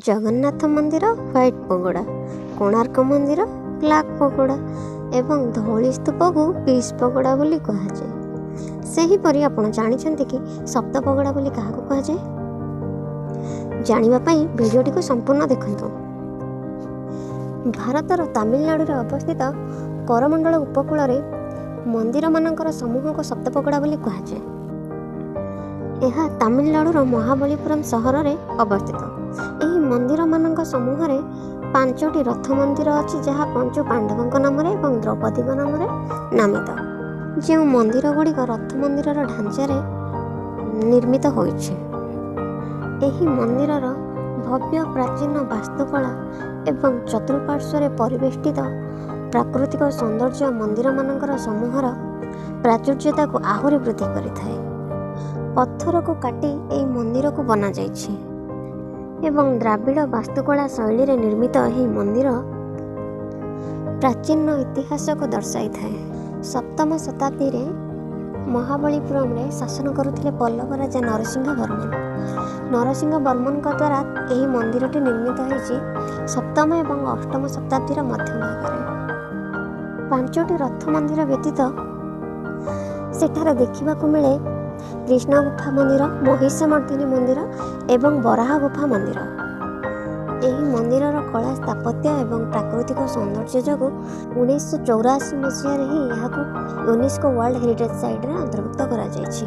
ଜଗନ୍ନାଥ ମନ୍ଦିର ହ୍ୱାଇଟ୍ ପଗୋଡ଼ା, କୋଣାର୍କ ମନ୍ଦିର ବ୍ଲାକ୍ ପଗୋଡ଼ା ଏବଂ ଧଉଳି ସ୍ତୂପକୁ ପିସ୍ ପଗୋଡ଼ା ବୋଲି କୁହାଯାଏ। ସେହିପରି ଆପଣ ଜାଣିଛନ୍ତି କି ସପ୍ତ ପଗୋଡ଼ା ବୋଲି କାହାକୁ କୁହାଯାଏ? ଜାଣିବା ପାଇଁ ଭିଡ଼ିଓଟିକୁ ସମ୍ପୂର୍ଣ୍ଣ ଦେଖନ୍ତୁ। ଭାରତର ତାମିଲନାଡ଼ୁରେ ଅବସ୍ଥିତ କରମଣ୍ଡଳ ଉପକୂଳରେ ମନ୍ଦିରମାନଙ୍କର ସମୂହକୁ ସପ୍ତପଗୋଡ଼ା ବୋଲି କୁହାଯାଏ। ଏହା ତାମିଲନାଡ଼ୁର ମହାବଳୀପୁରମ୍ ସହରରେ ଅବସ୍ଥିତ। ଏହି ମନ୍ଦିରମାନଙ୍କ ସମୂହରେ ପାଞ୍ଚଟି ରଥ ମନ୍ଦିର ଅଛି, ଯାହା ପଞ୍ଚୁ ପାଣ୍ଡବଙ୍କ ନାମରେ ଏବଂ ଦ୍ରୌପଦୀଙ୍କ ନାମରେ ନାମିତ, ଯେଉଁ ମନ୍ଦିର ଗୁଡ଼ିକ ରଥ ମନ୍ଦିରର ଢାଞ୍ଚାରେ ନିର୍ମିତ ହୋଇଛି। ଏହି ମନ୍ଦିରର ଭବ୍ୟ ପ୍ରାଚୀନ ବାସ୍ତୁକଳା ଏବଂ ଚତୁଃପାର୍ଶ୍ୱରେ ପରିବେଷ୍ଟିତ ପ୍ରାକୃତିକ ସୌନ୍ଦର୍ଯ୍ୟ ମନ୍ଦିରମାନଙ୍କର ସମୂହର ପ୍ରାଚୁର୍ଯ୍ୟତାକୁ ଆହୁରି ବୃଦ୍ଧି କରିଥାଏ। ପଥରକୁ କାଟି ଏହି ମନ୍ଦିରକୁ ବନାଯାଇଛି ଏବଂ ଦ୍ରାବିଡ଼ ବାସ୍ତୁକଳା ଶୈଳୀରେ ନିର୍ମିତ ଏହି ମନ୍ଦିର ପ୍ରାଚୀନ ଇତିହାସକୁ ଦର୍ଶାଇଥାଏ। ସପ୍ତମ ଶତାବ୍ଦୀରେ ମହାବଳୀପୁରମରେ ଶାସନ କରୁଥିଲେ ପଲ୍ଲବ ରାଜା ନରସିଂହ ବର୍ମନ। ନରସିଂହ ବର୍ମନଙ୍କ ଦ୍ୱାରା ଏହି ମନ୍ଦିରଟି ନିର୍ମିତ ହୋଇଛି ସପ୍ତମ ଏବଂ ଅଷ୍ଟମ ଶତାବ୍ଦୀର ମଧ୍ୟଭାଗରେ। ପାଞ୍ଚଟି ରଥ ମନ୍ଦିର ବ୍ୟତୀତ ସେଠାରେ ଦେଖିବାକୁ ମିଳେ କୃଷ୍ଣ ଗୁଫା ମନ୍ଦିର, ମହିଷମର୍ଦ୍ଦିନୀ ମନ୍ଦିର ଏବଂ ବରାହ ଗୁଫା ମନ୍ଦିର। ଏହି ମନ୍ଦିରର କଳା, ସ୍ଥାପତ୍ୟ ଏବଂ ପ୍ରାକୃତିକ ସୌନ୍ଦର୍ଯ୍ୟ ଯୋଗୁଁ 1984 ମସିହାରେ ହିଁ ଏହାକୁ ୟୁନେସ୍କୋ ୱାର୍ଲଡ ହେରିଟେଜ୍ ସାଇଟ୍ରେ ଅନ୍ତର୍ଭୁକ୍ତ କରାଯାଇଛି।